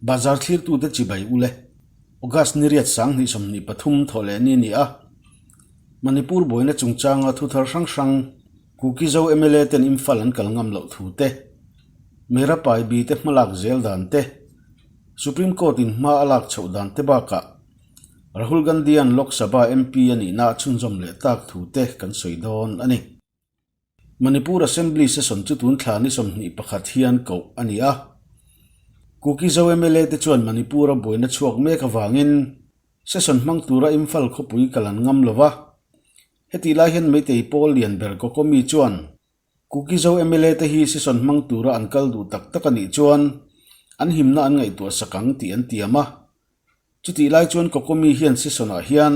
Bazar thlirtute chibai ule. August ni riat 2023 thawh leh ni a ni a. Manipur buaina chungchanga thu thar hrang hrang Kuki Zo mla ten Imphal an kal ngam loh thu te, Mera Paibi te hmalak zel dan te, Supreme Court in hma a lak chhoh dan te bakah Rahul Gandhi-a'n Lok Sabha MP a nihna a chhunzawm leh tak thu te kan sawi dawn a ni. Manipur Assembly session chu tun thla ni 21 hian koh a ni a. Kuki Zo mla te chuan Manipur-a buaina chhuak mek avangin session hmang tura Imphal khawpui kal an ngam lo va. Hetih lai hian Meitei pawl lian ber Kokomi chuan Kuki Zo mla te hi session hmang tura an kal duh tak tak a nih chuan an himna an ngaihtuah sak ang tih an tiam a. Chutih lai chuan Kokomi hian session-ah hian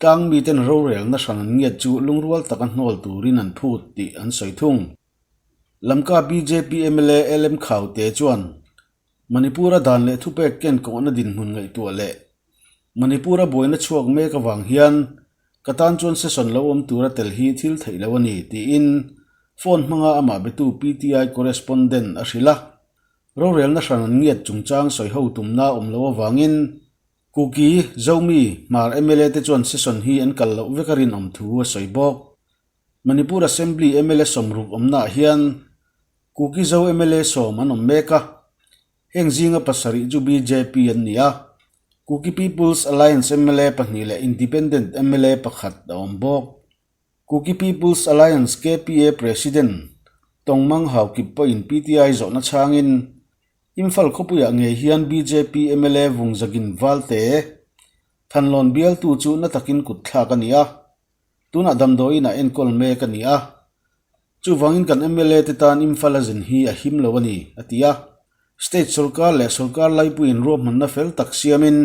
tlang miten rorelna hran an ngiat chu lungrual taka hnawl turin an phut tih an sawi thung. Lamka bjp mla LM Khaute chuan Manipur-a dan leh thupek ken kawhna dinhmun ngaihtuah leh Manipur-a buaina chhuak mek avang hian ka tan chuan session lo awm tura tel hi thil theih lo a ni tiin phone hmanga amah betu PTI correspondent a hrilh a. Rorelna hran an ngiat chungchang sawi ho tumna awm loh avangin Kuki, Zomi, Hmar mla te chuan session hi an kal loh vek a rinawm thu a sawi bawk. Manipur Assembly mla 60 awmnaah hian Kuki Zo mla sawm an awm mek a, heng zinga pasarih chu bjp an ni a, Kuki People's Alliance mla pahnih leh Independent mla pakhat a awm bawk. Kuki People's Alliance, KPA, President Tongmang Haokip pawhin PTI zawhna chhangin Imphal khawpuiah ngei hian bjp mla Vungzagin Valte Thanlawn bialtu chu na takin kut thlak a ni a, tunah damdawiinah enkawl mek a ni a, chuvangin kan mla te tan Imphal a zin hi a him lo a ni, a ti a. State sorkar leh sorkar laipuiin ruahmanna fel tak siamin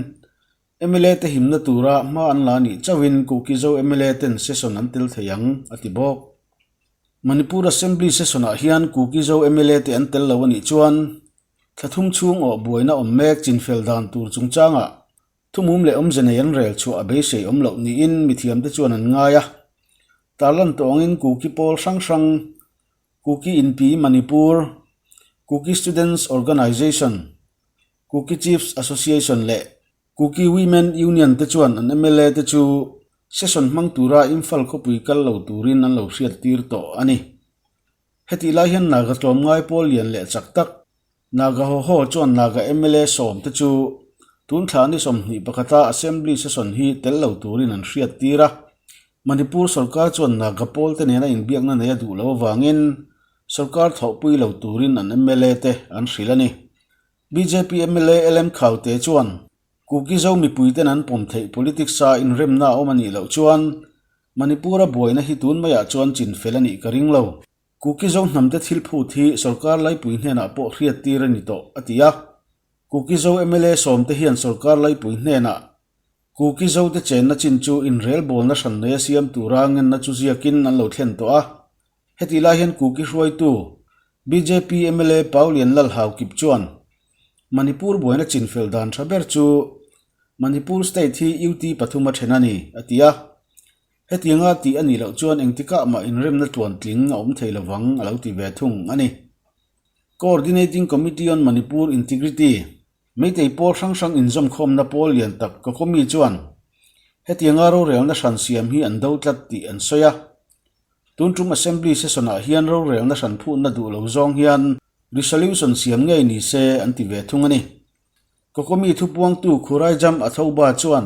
Mla te himna tura hma an la nih chauhin Kuki Zo mla ten session an tel thei ang, a ti bawk. Manipur Assembly session-ah hian Kuki Zo mla te an tel lo a nih chuan thla thum chhung awh buaina awm mek chinfel dan tur chungchangah thumum leh awmze nei an rel chhuah a beisei awm loh niin mithiamte chuan an ngai a. Tarlan tawngin Kuki pawl hrang hrang, Kuki Inpi Manipur, Kuki Students Organisation, Kuki Chiefs Association leh Kuki Women Union te chuan an mla te chu session hmang tura Imphal khawpui kal lo turin an lo hriat tir tawh a ni. Hetih lai hian Naga tlawmngai pawl lian leh chak tak Naga Hoho chuan Naga mla sawm te chu tun thla ni 21 a Assembly session hi tel lo turin an hriat tir a. Manipur sorkar chuan Naga pawl te nena inbiakna nei a duh lo avangin sorkar thawhpui lo turin an mla te an hrilh a ni. Bjp mla LM Khaute chuan Kuki Zo mipuiten an pawm theih politics a inremna a awm a nih loh chuan Manipur a buaina hi tun maiah chuan chin fel a nih ka ring lo. Kuki Zo hnamte thil phut hi sorkar laipui hnenah pawh hriat tir a ni tawh, a ti a. Kuki Zo mla sawmte hian sorkar laipui hnenah Kuki Zote chenna chin chu inrelbawlna hran nei a siam tura ngenna chu ziakin an lo thlen tawh a. Hetih lai hian Kuki hruaitu bjp mla Paulian Lalhaukip chuan Manipur buaina chinfel dan tha ber chu Manipur state hi UT pathum a then a ni, a ti a. Hetianga tih a nih loh chuan engtikah mah inremna tluantling a awm thei lovang a lo ti ve thung a ni. Coordinating Committee on Manipur Integrity Meitei pawl hrang hrang inzawmkhawmna pawl lian tak Kokomi chuan hetianga rorelna hran siam hi an do tlat tih an sawi a. Tun tum Assembly session-ah hian rorelna hran phutna duh lo zawng hian resolution siam ngei ni se an ti ve thung a ni. Kokomi thupuangtu Khuraijam Athouba chuan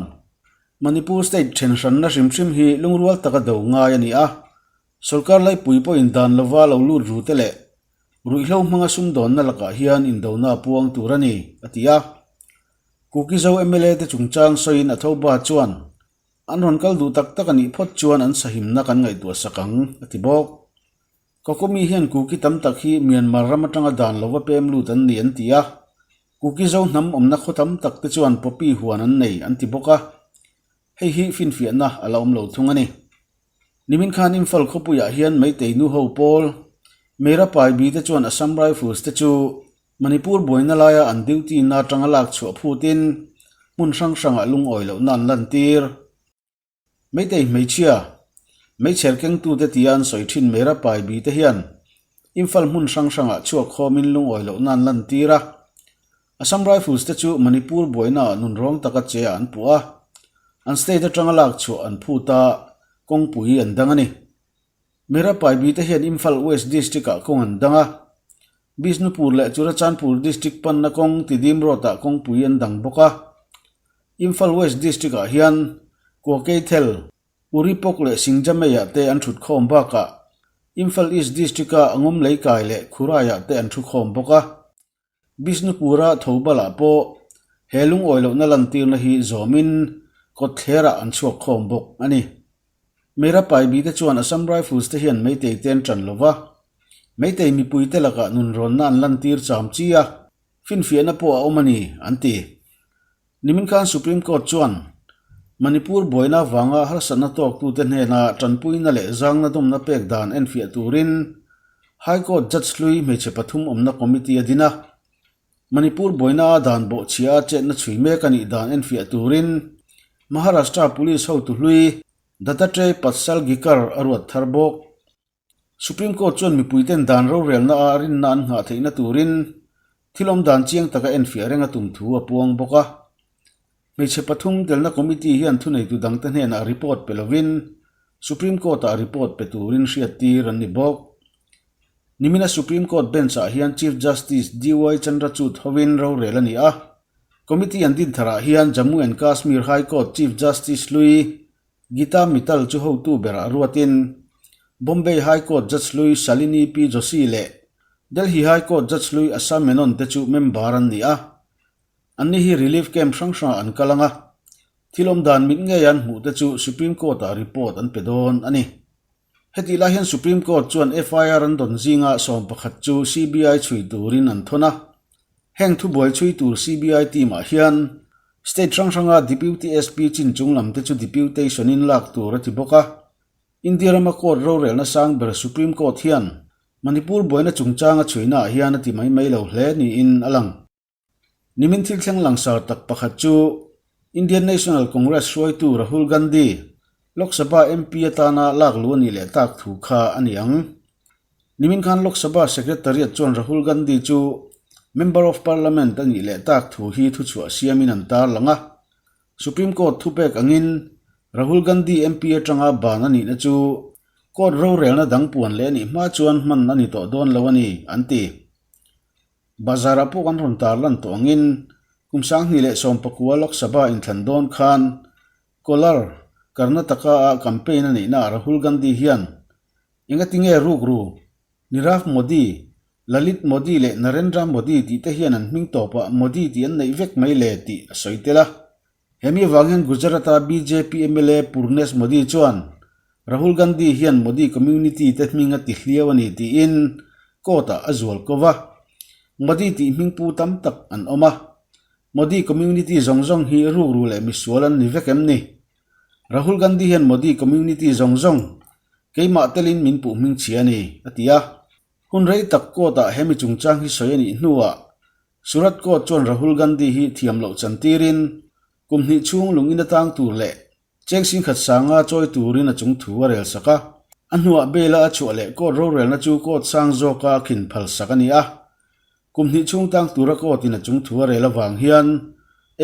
Manipur state then hranna hrim hrim hi lungrual taka do ngai a ni a, sorkar laipui pawhin dan lova lo lut ru te leh Ruihhlo hmanga sumdawnna lakah hian indona a puang tur a ni, a ti a. Kuki Zo mla te chungchang sawiin Athouba chuan, An rawn kal duh tak tak a nih phawt chuan an sahimna kan ngaihtuah sak ang, a ti bawk. Kokomi hian Kuki tam tak hi Myanmar ram atanga dan lova pem lut an ni an ti a. Kuki Zo hnam awmna khaw tam tak te chuan poppy huan an nei an ti bawk a. Hei hi finfiahna a la awm lo thung a ni. Nimin khan Imphal khawpuiah hian Meitei nu ho pawl, Meira Paibi te chuan Assam Rifles te chu Manipur buaina laia an duty na atanga lak chhuah phutin hmun hrang hrangah lungawi lohna an lantir. Meitei hmeichhia, meichher kengtute tia an sawi thin Meira Paibi te hian Imphal hmun hrang hrangah chhuak khawmin lungawi lohna an lantir a. Assam Rifles te chu Manipur buainaah nunrawng taka che ah an puh a, an state atanga lak chhuah an phut a, kawngpui an dang a ni. Mera Paibi te hian Imphal West District ah kawng an dang a, Bishnupur leh Churachandpur District panna kawng Tidim Road ah kawngpui an dang bawk a. Imphal West District ah hian Kuakeithel, Uripok leh Singjamei-ah te an thut khawm bakah Imphal East District-a Angawm Leikai leh Khurai-ah te an thu khawm bawk a. Bishnupur-a Thoubal-ah pawh he lungawi lohna lantirna hi zawmin kawtthlerah an chhuak khawm bawk a ni. Meira Paibi te chuan Assam Rifles te hian Meitei te an ṭan lo va, Meitei mipuite lakah nunrawnna an lantir cham chi a, finfiahna pawh a awm a ni, an ti. Nimin khan Supreme Court chuan Manipur buaina vanga harsatna tawktute hnena tanpuina leh zangna dawmna pek dan enfiah turin High Court Judge hlui hmeichhe pathum awmna committee a din a. Manipur buaina a dan bawhchhia a chetna chhui mek a nih dan enfiah turin Maharashtra Police hotu hlui Dattatray Padsalgikar a ruat thar bawk. Supreme Court chuan mipuiten dan rorelna a rinna an nghah theihna turin thil awm dan chiang taka enfiah reng a tum thu a puang bawk a. Hmeichhe pathum telna committee hian thuneitu dangte hnenah report pe lovin Supreme Court-ah report pe turin hriattir an ni bawk. Nimina Supreme Court bench-ah hian Chief Justice DY Chandrachud hovin rorel a ni a. Committee an din tharah hian Jammu and Kashmir High Court Chief Justice hlui Gita Mittal chu hotu berah ruatin Bombay High Court Judge hlui Shalini P Joshi leh Delhi High Court Judge hlui Asha Menon te chu member an ni a. Anni hi relief camp hrang hrangah an kal ang a, thil awm dan mit ngei an hmuh te chu Supreme Court-ah report an pe dawn a ni. Hetih lai hian Supreme Court chuan FIR an dawn zinga 11 chu CBI chhui turin an thawn a. Heng thubuai chhui tur CBI team-ah hian State hrang hranga Deputy SP chin chung lam te chu deputation-in lak tur a ti bawk a. India rama court rorelna sang ber Supreme Court hian Manipur buaina chungchanga chhuinaah hian a ti mai mai lo hle niin a lang. Nimin thil thleng langsar tak pakhat chu Indian National Congress hruaitu Rahul Gandhi, Lok Sabha MP atana lak luh a nih leh tak thu kha a ni ang. Nimin khan Lok Sabha Secretariat chuan Rahul Gandhi chu Member of Parliament a nih leh tak thu hi thuchhuah siamin an tarlang a. Supreme Court thupek angin Rahul Gandhi MP atanga ban a nihna chu court rorelna dang puan leh a nih hma chuan hman a ni tawh dawn lo a ni, an ti. Bazar-ah pawh kan rawn tar lan tawh angin kum 2019 Lok Sabha inthlan dawn khan Kolar, Karnataka-a campaign a neihnaah Rahul Gandhi hian engatinge rukru Nirav Modi, Lalit Modi leh Narendra Modi tih te hian an hming tawpah Modi tih an neih vek mai le tih a sawi tel a. Hemi avang hian Gujarat-a bjp mla Purnesh Modi chuan Rahul Gandhi hian Modi community te hming a ti hliau a ni tiin court-ah a zual ko va. Modi tih hming pu tam tak an awm a. Modi community zawng zawng hi rukru leh misual an ni vek em ni? Rahul Gandhi hian Modi community zawng zawng keimah telin min puh hming chhia a ni, a ti a. Hun rei tak court-ah hemi chungchang hi sawi a nih hnuah Surat Court chuan Rahul Gandhi hi thiam loh chantirin kum hnih chhung lungin atang tur leh cheng singkhat sanga chawi turin a chung thu a rel sak a. A hnuah bail-a a chhuah leh court rorelna chu court sang zawka a khin phal sak a ni a. Kum hnih chhung tang tura court-in a chung thu a rel avang hian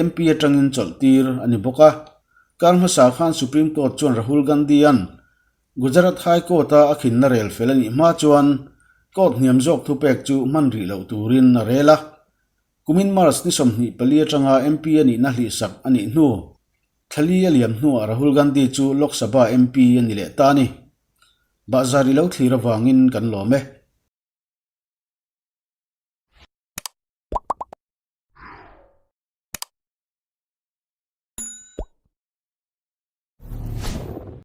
MP atangin chawlh tir a ni bawk a. Kar hmasa khan Supreme Court chuan Rahul Gandhi-a'n Gujarat High Court-a a khinna rel fel a nih hma chuan court hniam zawk thupek chu hman rih loh turin a rel a. Kumin March ni 24 atanga MP a nihna hlihsak a nih hnu, thlali a liam hnuah Rahul Gandhi chu Lok Sabha MP a ni leh ta a ni. Bahzar i lo thlir avangin kan lawm e.